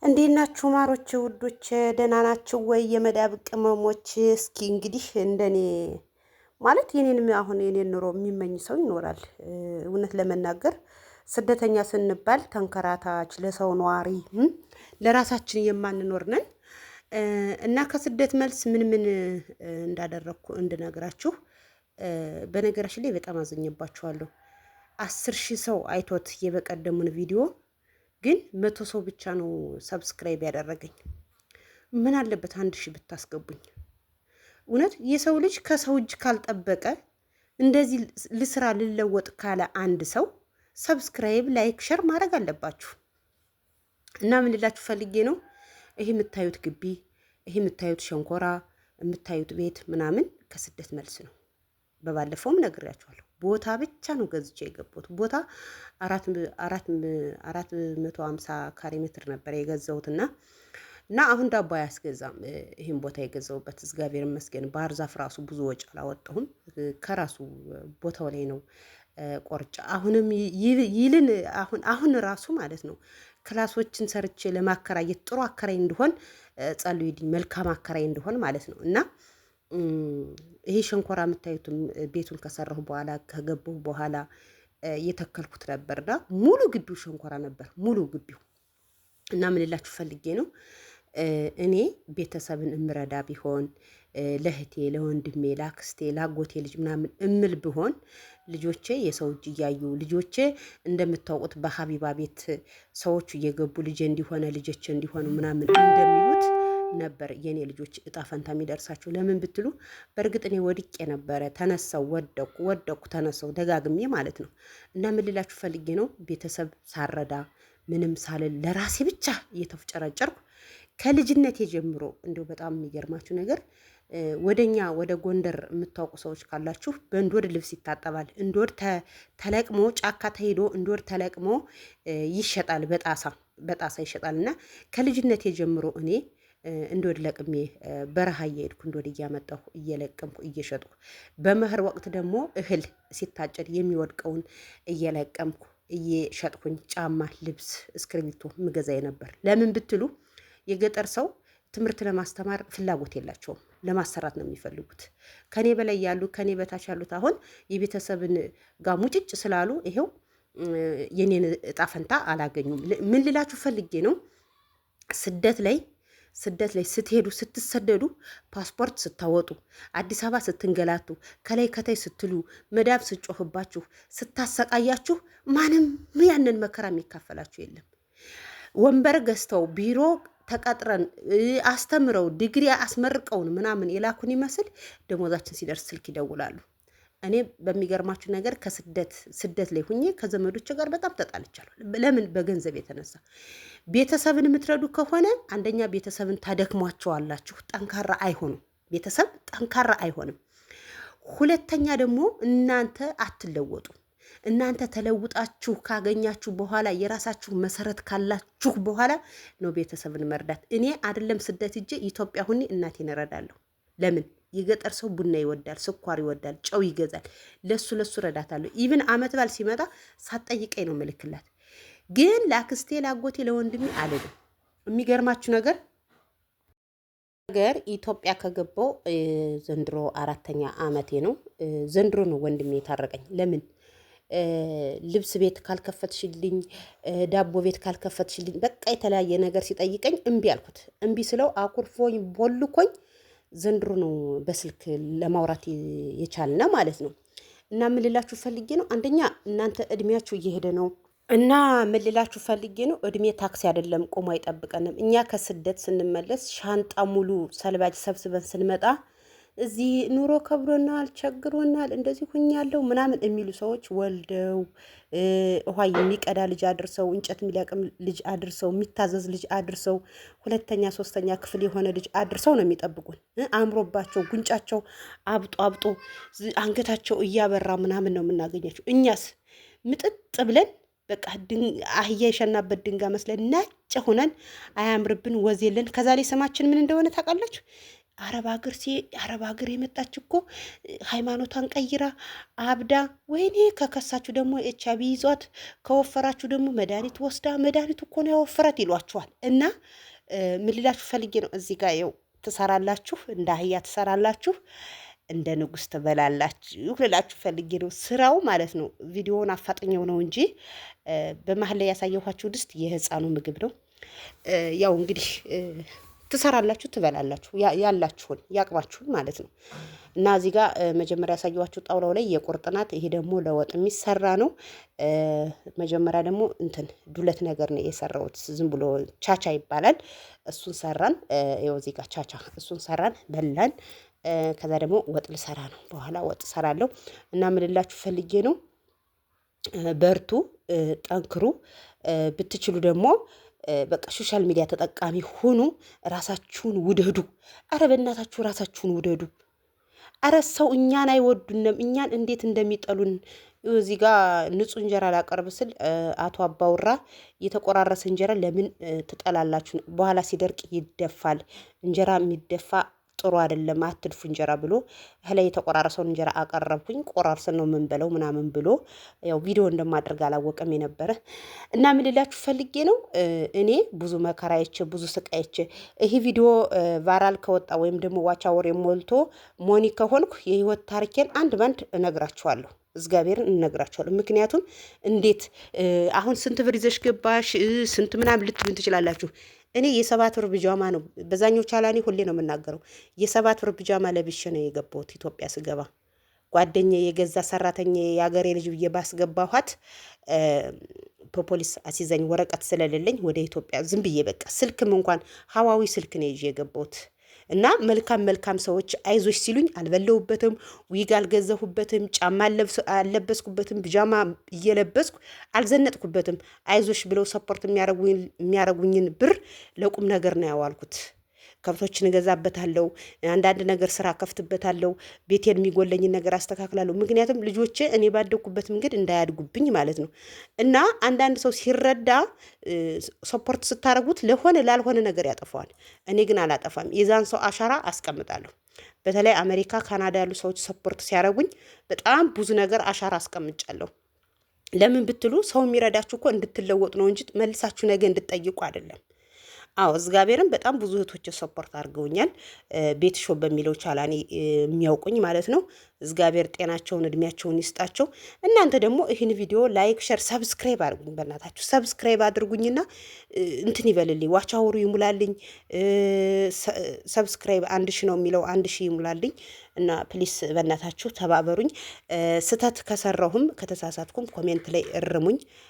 እንዴት ናችሁ ማሮች ውዶች? ደህና ናችሁ ወይ? የመዳብ ቅመሞች፣ እስኪ እንግዲህ እንደኔ ማለት የኔን አሁን የኔን ኑሮ የሚመኝ ሰው ይኖራል። እውነት ለመናገር ስደተኛ ስንባል ተንከራታች፣ ለሰው ነዋሪ፣ ለራሳችን የማንኖር ነን እና ከስደት መልስ ምን ምን እንዳደረግኩ እንድነግራችሁ። በነገራችን ላይ በጣም አዘኘባችኋለሁ። 10,000 ሰው አይቶት የበቀደሙን ቪዲዮ ግን 100 ሰው ብቻ ነው subscribe ያደረገኝ። ምን አለበት 1,000 ብታስገቡኝ? እውነት የሰው ልጅ ከሰው እጅ ካልጠበቀ እንደዚህ ልስራ ልለወጥ ካለ አንድ ሰው subscribe፣ like፣ share ማድረግ አለባችሁ። እና ምን ልላችሁ ፈልጌ ነው፣ ይሄ የምታዩት ግቢ፣ ይሄ የምታዩት ሸንኮራ፣ የምታዩት ቤት ምናምን ከስደት መልስ ነው። በባለፈውም ነግሬያችኋለሁ። ቦታ ብቻ ነው ገዝቼ የገባሁት። ቦታ 450 ካሬ ሜትር ነበር የገዛሁትና እና አሁን ዳቦ አያስገዛም። ይህን ቦታ የገዛሁበት እግዚአብሔር ይመስገን ባህር ዛፍ ራሱ ብዙ ወጪ አላወጣሁም። ከራሱ ቦታው ላይ ነው ቆርጬ። አሁንም ይልን አሁን አሁን ራሱ ማለት ነው ክላሶችን ሰርቼ ለማከራየት ጥሩ አከራይ እንድሆን ጸልዩልኝ፣ መልካም አከራይ እንድሆን ማለት ነው። እና ይሄ ሸንኮራ የምታዩትም ቤቱን ከሰራሁ በኋላ ከገባሁ በኋላ የተከልኩት ነበርና ሙሉ ግቢው ሸንኮራ ነበር፣ ሙሉ ግቢው። እና ምን ልላችሁ ፈልጌ ነው፣ እኔ ቤተሰብን እምረዳ ቢሆን፣ ለእህቴ፣ ለወንድሜ፣ ለአክስቴ፣ ለአጎቴ ልጅ ምናምን እምል ብሆን፣ ልጆቼ የሰው እጅ እያዩ፣ ልጆቼ እንደምታውቁት በሀቢባ ቤት ሰዎቹ እየገቡ ልጄ እንዲሆነ ልጆቼ እንዲሆኑ ምናምን እንደሚሉት ነበር የኔ ልጆች እጣ ፈንታ የሚደርሳቸው። ለምን ብትሉ በእርግጥ እኔ ወድቄ ነበረ፣ ተነሳው፣ ወደኩ፣ ወደኩ፣ ተነሳው ደጋግሜ ማለት ነው። እና ምን ልላችሁ ፈልጌ ነው፣ ቤተሰብ ሳረዳ ምንም ሳልል ለራሴ ብቻ እየተፍጨረጨርኩ ከልጅነቴ ጀምሮ። እንደው በጣም የሚገርማችሁ ነገር ወደኛ ወደ ጎንደር የምታውቁ ሰዎች ካላችሁ በእንዶድ ልብስ ይታጠባል። እንዶድ ተለቅሞ ጫካ ተሄዶ እንዶድ ተለቅሞ ይሸጣል፣ በጣሳ በጣሳ ይሸጣል። እና ከልጅነቴ ጀምሮ እኔ እንዶድ ለቅሜ በረሃ እየሄድኩ እንዶድ እያመጣሁ እየለቀምኩ እየሸጥኩ፣ በመኸር ወቅት ደግሞ እህል ሲታጨድ የሚወድቀውን እየለቀምኩ እየሸጥኩኝ ጫማ፣ ልብስ፣ እስክሪብቶ ምገዛ ነበር። ለምን ብትሉ የገጠር ሰው ትምህርት ለማስተማር ፍላጎት የላቸውም። ለማሰራት ነው የሚፈልጉት። ከኔ በላይ ያሉ ከኔ በታች ያሉት አሁን የቤተሰብን ጋር ሙጭጭ ስላሉ ይሄው የኔን እጣ ፈንታ አላገኙም። ምን ልላችሁ ፈልጌ ነው፣ ስደት ላይ ስትሄዱ፣ ስትሰደዱ፣ ፓስፖርት ስታወጡ፣ አዲስ አበባ ስትንገላቱ፣ ከላይ ከታይ ስትሉ፣ መዳብ ስጮህባችሁ፣ ስታሰቃያችሁ ማንም ያንን መከራ የሚካፈላችሁ የለም። ወንበር ገዝተው ቢሮ ተቀጥረን አስተምረው ዲግሪ አስመርቀውን ምናምን የላኩን ይመስል ደሞዛችን ሲደርስ ስልክ ይደውላሉ። እኔ በሚገርማችሁ ነገር ከስደት ስደት ላይ ሁኜ ከዘመዶች ጋር በጣም ተጣልቻለሁ። ለምን? በገንዘብ የተነሳ። ቤተሰብን የምትረዱ ከሆነ አንደኛ ቤተሰብን ታደክሟቸዋላችሁ፣ ጠንካራ አይሆኑም። ቤተሰብ ጠንካራ አይሆንም። ሁለተኛ ደግሞ እናንተ አትለወጡም። እናንተ ተለውጣችሁ ካገኛችሁ በኋላ፣ የራሳችሁ መሰረት ካላችሁ በኋላ ነው ቤተሰብን መርዳት። እኔ አይደለም ስደት ሂጄ ኢትዮጵያ ሁኜ እናቴን እረዳለሁ። ለምን? የገጠር ሰው ቡና ይወዳል፣ ስኳር ይወዳል፣ ጨው ይገዛል። ለሱ ለሱ እረዳታለሁ። Even አመት በዓል ሲመጣ ሳትጠይቀኝ ነው ምልክላት። ግን ለአክስቴ፣ ለአጎቴ፣ ለወንድሜ አልልም። የሚገርማችሁ ነገር ኢትዮጵያ ከገባው ዘንድሮ አራተኛ አመቴ ነው። ዘንድሮ ነው ወንድሜ የታረቀኝ። ለምን? ልብስ ቤት ካልከፈትሽልኝ፣ ዳቦ ቤት ካልከፈትሽልኝ፣ በቃ የተለያየ ነገር ሲጠይቀኝ እምቢ አልኩት። እምቢ ስለው አኩርፎኝ ቦልኮኝ ዘንድሮ ነው በስልክ ለማውራት የቻልነ ማለት ነው። እና ምን ልላችሁ ፈልጌ ነው፣ አንደኛ እናንተ እድሜያችሁ እየሄደ ነው። እና ምን ልላችሁ ፈልጌ ነው፣ እድሜ ታክሲ አይደለም፣ ቆሞ አይጠብቀንም። እኛ ከስደት ስንመለስ ሻንጣ ሙሉ ሰልባጅ ሰብስበን ስንመጣ እዚህ ኑሮ ከብዶናል፣ ቸግሮናል፣ እንደዚህ ሁኛለሁ ምናምን የሚሉ ሰዎች ወልደው፣ ውሃ የሚቀዳ ልጅ አድርሰው፣ እንጨት የሚለቅም ልጅ አድርሰው፣ የሚታዘዝ ልጅ አድርሰው፣ ሁለተኛ ሶስተኛ ክፍል የሆነ ልጅ አድርሰው ነው የሚጠብቁን። አምሮባቸው ጉንጫቸው አብጦ አብጦ አንገታቸው እያበራ ምናምን ነው የምናገኛቸው። እኛስ ምጥጥ ብለን በቃ አህያ የሸናበት ድንጋይ መስለን ነጭ ሆነን አያምርብን፣ ወዝ የለን። ከዛ ላይ ስማችን ምን እንደሆነ ታውቃላችሁ? አረብ ሀገር የመጣች እኮ ሃይማኖቷን ቀይራ አብዳ፣ ወይኔ ከከሳችሁ ደግሞ ኤችአይቪ ይዟት፣ ከወፈራችሁ ደግሞ መድኃኒት ወስዳ፣ መድኃኒቱ እኮ ነው ያወፈራት ይሏችኋል። እና ምን ልላችሁ ፈልጌ ነው፣ እዚህ ጋር ይኸው ትሰራላችሁ፣ እንደ አህያ ትሰራላችሁ፣ እንደ ንጉስ ትበላላችሁ ልላችሁ ፈልጌ ነው። ስራው ማለት ነው። ቪዲዮውን አፋጥኘው ነው እንጂ በመሀል ላይ ያሳየኋችሁ ድስት የህፃኑ ምግብ ነው። ያው እንግዲህ ትሰራላችሁ፣ ትበላላችሁ፣ ያላችሁን ያቅማችሁን ማለት ነው። እና እዚህ ጋር መጀመሪያ ያሳየኋችሁ ጣውላው ላይ የቁርጥ ናት። ይሄ ደግሞ ለወጥ የሚሰራ ነው። መጀመሪያ ደግሞ እንትን ዱለት ነገር ነው የሰራሁት። ዝም ብሎ ቻቻ ይባላል። እሱን ሰራን። ይኸው እዚህ ጋር ቻቻ፣ እሱን ሰራን፣ በላን። ከዛ ደግሞ ወጥ ልሰራ ነው። በኋላ ወጥ ሰራለሁ። እና ምን ልላችሁ ፈልጌ ነው፣ በርቱ፣ ጠንክሩ። ብትችሉ ደግሞ በቃ social media ተጠቃሚ ሁኑ። ራሳችሁን ውደዱ። አረ በእናታችሁ ራሳችሁን ውደዱ። አረ ሰው እኛን አይወዱንም፣ እኛን እንዴት እንደሚጠሉን። እዚህ ጋር ንጹህ እንጀራ ላቀርብ ስል አቶ አባውራ የተቆራረሰ እንጀራ ለምን ትጠላላችሁ? በኋላ ሲደርቅ ይደፋል። እንጀራ የሚደፋ ጥሩ አይደለም፣ አትድፉ እንጀራ ብሎ ላይ የተቆራረሰውን እንጀራ አቀረብኩኝ። ቆራርሰን ነው የምንበለው ምናምን ብሎ፣ ያው ቪዲዮ እንደማደርግ አላወቀም የነበረ። እና ምን ልላችሁ ፈልጌ ነው፣ እኔ ብዙ መከራ አይቼ፣ ብዙ ስቃይ አይቼ፣ ይሄ ቪዲዮ viral ከወጣ ወይም ደግሞ watch hour ሞልቶ money ከሆንኩ የህይወት ታሪኬን አንድ ባንድ እነግራችኋለሁ። እግዚአብሔርን እነግራችኋለሁ። ምክንያቱም እንዴት አሁን ስንት ብር ይዘሽ ገባሽ ስንት ምናምን ልትሉኝ ትችላላችሁ። እኔ የ7 ብር ብጃማ ነው፣ በዛኛው ቻናሌ ሁሌ ነው የምናገረው። የ7 ብር ብጃማ ለብሼ ነው የገባሁት ኢትዮጵያ ስገባ። ጓደኛ የገዛ ሰራተኛ የአገሬ ልጅ ብዬ ባስገባኋት በፖሊስ አስይዘኝ ወረቀት ስለሌለኝ ወደ ኢትዮጵያ ዝም ብዬ በቃ ስልክም እንኳን ሀዋዊ ስልክ ነው ይዤ የገባሁት። እና መልካም መልካም ሰዎች አይዞሽ ሲሉኝ አልበለሁበትም፣ ዊግ አልገዘሁበትም፣ ጫማ አልለበስኩበትም፣ ብጃማ እየለበስኩ አልዘነጥኩበትም። አይዞሽ ብለው support የሚያረጉኝን ብር ለቁም ነገር ነው ያዋልኩት። ከብቶችን እገዛበታለሁ፣ አንዳንድ ነገር ስራ ከፍትበታለሁ፣ ቤቴን የሚጎለኝን ነገር አስተካክላለሁ። ምክንያቱም ልጆቼ እኔ ባደግኩበት መንገድ እንዳያድጉብኝ ማለት ነው። እና አንዳንድ ሰው ሲረዳ support ስታደርጉት ለሆነ ላልሆነ ነገር ያጠፋዋል። እኔ ግን አላጠፋም። የዛን ሰው አሻራ አስቀምጣለሁ። በተለይ አሜሪካ፣ ካናዳ ያሉ ሰዎች support ሲያደርጉኝ በጣም ብዙ ነገር አሻራ አስቀምጫለሁ። ለምን ብትሉ ሰው የሚረዳችሁ እኮ እንድትለወጡ ነው እንጂ መልሳችሁ ነገ እንድትጠይቁ አይደለም። አዎ፣ እግዚአብሔርን በጣም ብዙ እህቶች support አድርገውኛል። ቤት ሾ በሚለው ቻናሌ የሚያውቁኝ ማለት ነው። እግዚአብሔር ጤናቸውን እድሜያቸውን ይስጣቸው። እናንተ ደግሞ ይህን ቪዲዮ like፣ share፣ subscribe አድርጉኝ። በእናታችሁ subscribe አድርጉኝና እንትን ይበልልኝ፣ watch hour ኡ ይሙላልኝ። Subscribe 1,000 ነው የሚለው፣ 1,000 ይሙላልኝ እና please በእናታችሁ ተባበሩኝ። ስህተት ከሰራሁም ከተሳሳትኩም comment ላይ እርሙኝ።